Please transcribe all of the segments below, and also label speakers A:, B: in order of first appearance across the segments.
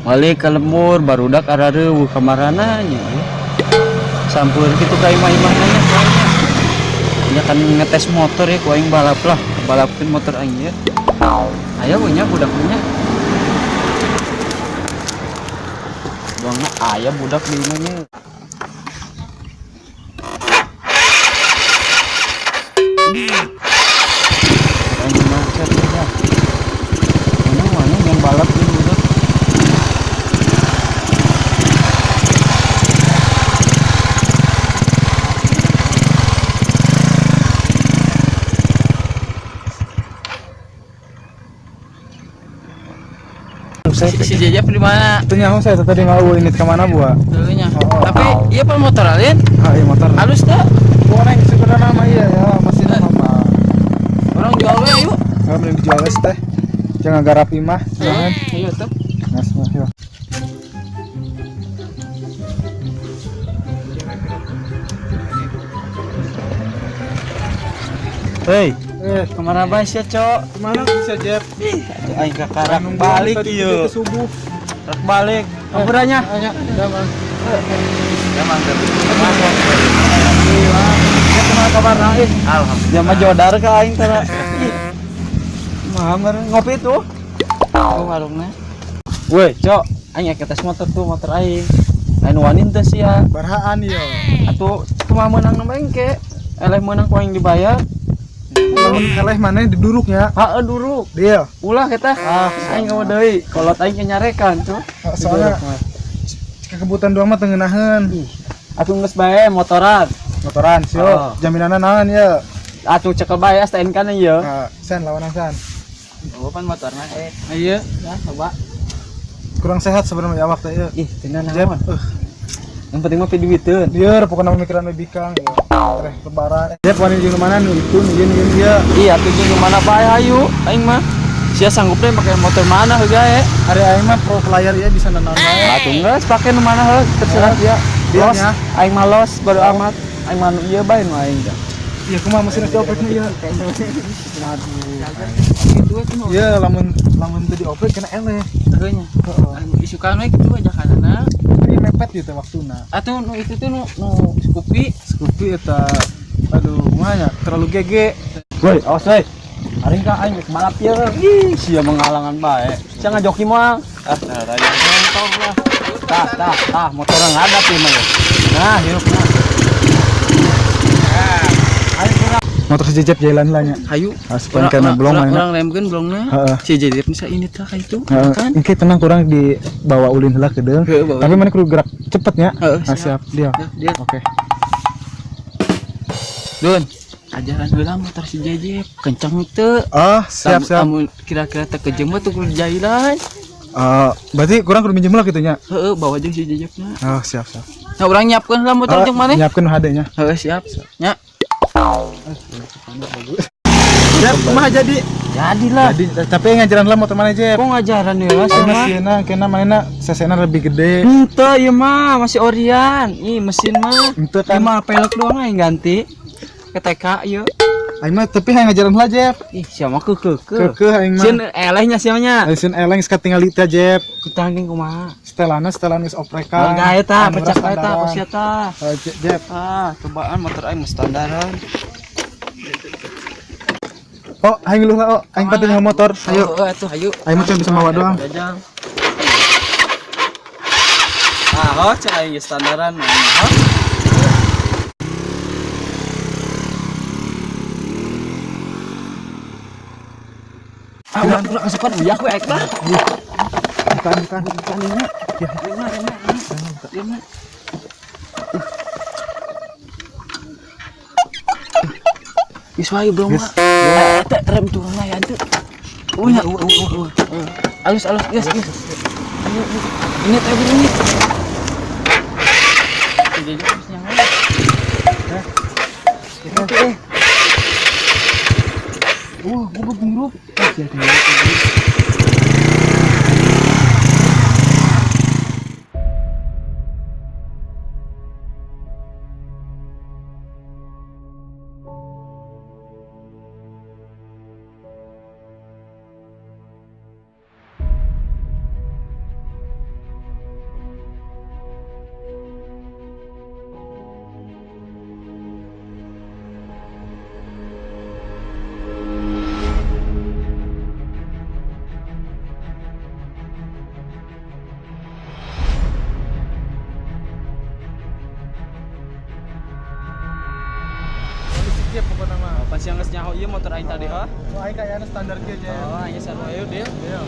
A: Balik ke lembur barudak arareuweuh kamarana nya. Sampeur kitu ka imah-imahna nya ku aing nya. Nya kan ngetes motor ya ku aing balap lah, balapkeun motor aing ya. Aya we nya budak nya. Buangna aya budak di imah nya. Aing macet ya. Mana mana yang balap di budak.
B: Si Jejep di mana?
C: Itu nyaho saya tadi mau ini ke mana buat?
B: Dulunya. Tapi iya pak motor alien.
C: Ah, iya motor.
B: Halus tak?
C: Orang yang sebenarnya nama iya ya, masih nama.
B: Orang jual we yuk.
C: Kalau mending dijual wes teh. Jangan garap imah, jangan.
B: Ayo tuh.
C: Mas, mas, yuk.
A: Hei, kemana bae sia, Cok?
C: Kemana bisa Jeb?
A: Aing kakarak balik ieu.
C: Subuh.
A: Rak balik. Kampurannya.
C: Anya, udah mang.
A: Ya mantap.
C: Ya kumaha kabarna ih?
A: Alhamdulillah. Jama jodar ka aing tara. Mah ngopi tuh.
B: Oh warungna.
A: Woi, Cok, aing tes motor tuh motor aing. Aing wanin teh sia.
C: Barhaan yo.
A: Atuh kumaha meunang nu bengke. Eleh meunang ku aing dibayar.
C: Lamun eleh maneh diduruknya.
A: Heeh duruk.
C: Deal.
A: Ulah kita.
C: Ah,
A: aing eueuh deui. Kolot aing nyarekan, Cok.
C: Soalnya kekebutan doang mah teu ngeunaheun.
A: Atuh geus bae motoran.
C: Motoran sio,
A: Oh.
C: jaminanna naon ye?
A: Atuh cekel bae STNK na ieu.
C: Nah, san lawanan san.
B: Oh pan motorna eh. Ayo, ya coba.
C: Kurang sehat sebenarnya awak teh ieu.
A: Ih, cenah
C: Jeb,
A: naon. Yang penting mah piduiteun.
C: Lieur pokoknya pemikiran we bikang ya. Tereh lebaran. Jeb wani jeung mana nu itu nu ieu nu ieu ieu.
A: Iya, atuh jeung mana bae hayu aing mah. Sia sanggup deh pakai motor mana heuh gae.
C: Ari aing mah pro player ieu bisa nanaon bae.
A: Atuh geus pake nu mana heuh terserah sia.
C: Dia
A: Los,
C: nya.
A: aing mah los baru amat. Aing mah nu ieu bae nu aing teh.
C: Iya kumaha mesin dioprek nu ieu.
B: Gitu we
C: Iya lamun lamun teu dioprek kena eleh.
B: Heuh nya.
C: Heeh.
B: Isukan we kitu aja kanana.
C: Ini mepet gitu waktuna.
B: Atuh nu itu tuh nu nu Scoopy.
C: Scoopy eta aduh kumaha nya terlalu gege.
A: Woi, awas woi. Aring ka aing geus balap ieu. Ih, sia menghalangan bae. Sia ngajoki moal. Ah, nah raya nonton lah. Tah, tah, tah, motorna ngadap ieu mah. Nah, hirup nah.
C: Motor si Jejep jalan lah nya.
B: Hayu.
C: Ah, supaya kena blong mana.
B: Urang lemkeun blongna.
C: Heeh.
B: Si Jejep bisa ini tah ka itu.
C: Heeh,
B: Kan?
C: engke tenang kurang dibawa ulin heula ke deung.
B: Heeh, bawa.
C: Tapi mana kudu gerak cepet nya.
B: Heeh,
C: Ah, siap. Dia.
B: Ya, dia.
C: Oke.
B: Dun, ajaran heula motor si Jejep kenceng teu.
C: Ah, siap siap.
B: Lamun kira-kira teu kejem mah tuh kudu jailan.
C: Berarti kurang kudu minjem heula kitu nya.
B: Heeh, bawa jeung si Jejepna.
C: Oh, siap siap.
B: Nah, urang nyiapkeun heula motor jeung maneh.
C: Nyiapkeun HD nya.
B: Heeh, siap. Nya.
C: Jep, kumaha jadi?
A: Jadilah.
C: Jadi, tapi ngajaran lah motor mana Jep?
A: Kok ngajaran heula
C: Aing
A: sia
C: mah
A: mah?
C: sieuna kena manehna sesena lebih gede.
A: Henteu ieu mah masih orian. Ih, mesin mah.
C: Henteu kan.
A: Ieu mah pelek doang aing ganti. Ke TK ieu.
C: Aing mah tapi hayang ngajaran heula Jep.
A: Ih, sia mah keukeuh.
C: Keukeuh aing mah.
A: Sieun elehnya sia nya.
C: Sieun eleng geus katingali teh Jep.
A: Kutangking kumaha?
C: Setelana setelan geus oprekan.
A: Enggak eta,
C: Anu
A: pecak eta
C: standaran.
A: ku sia tah.
C: Jep.
A: Ah, cobaan motor aing mah standaran.
C: Oh, aing lu oh, aing pati nyaho motor. Ayo.
B: Heeh, atuh hayu.
C: Aing mah cuma bisa mawa doang.
A: Jajal. Ah, ho, cek aing geus standaran. Ho. Ah, urang urang asupan uyak we aing mah.
C: Bukan, bukan.
A: Bukan ini. Lima, lima, lima.
B: Geus wae belum mah. Eta rem turun lah ya teu. Oh nya, uh. Alus alus geus geus. Ayo, ini teh ini. Si Jejep geus nyaho.
C: Hah?
B: Itu eh.
C: Wah, goblok nguruk.
A: nyaho ieu motor aing tadi ha.
C: Oh, aing kayaknya standar kieu aja.
A: Oh, aing sarua ayo deal.
C: Iya.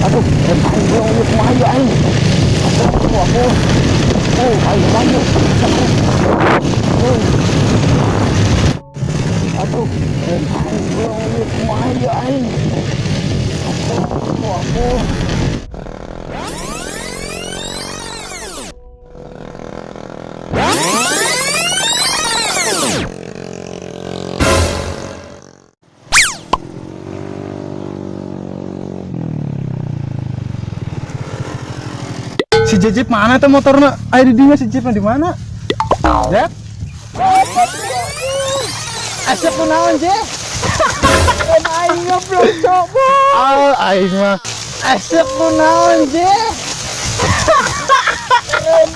B: Aduh, rem aing belum ieu kumaha ieu aing. Aduh, aku. Oh, aing lanjut. Oh. Aduh, rem aing belum ieu kumaha ieu aing. Aduh, aku.
C: Si Jejep mana tuh motornya? Ayo di dinya si Jejep di mana? Jep? Asep kunaon, Jep? Aing ngeblok coba. Al aing mah. Asep kunaon, Jep?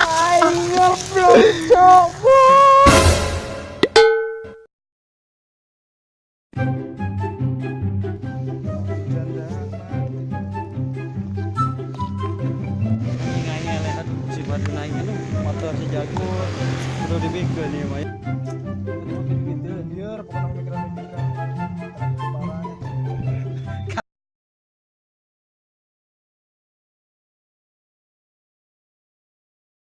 C: Aing ngeblok coba.
A: Motor si jago perlu dibikin ya, Mai.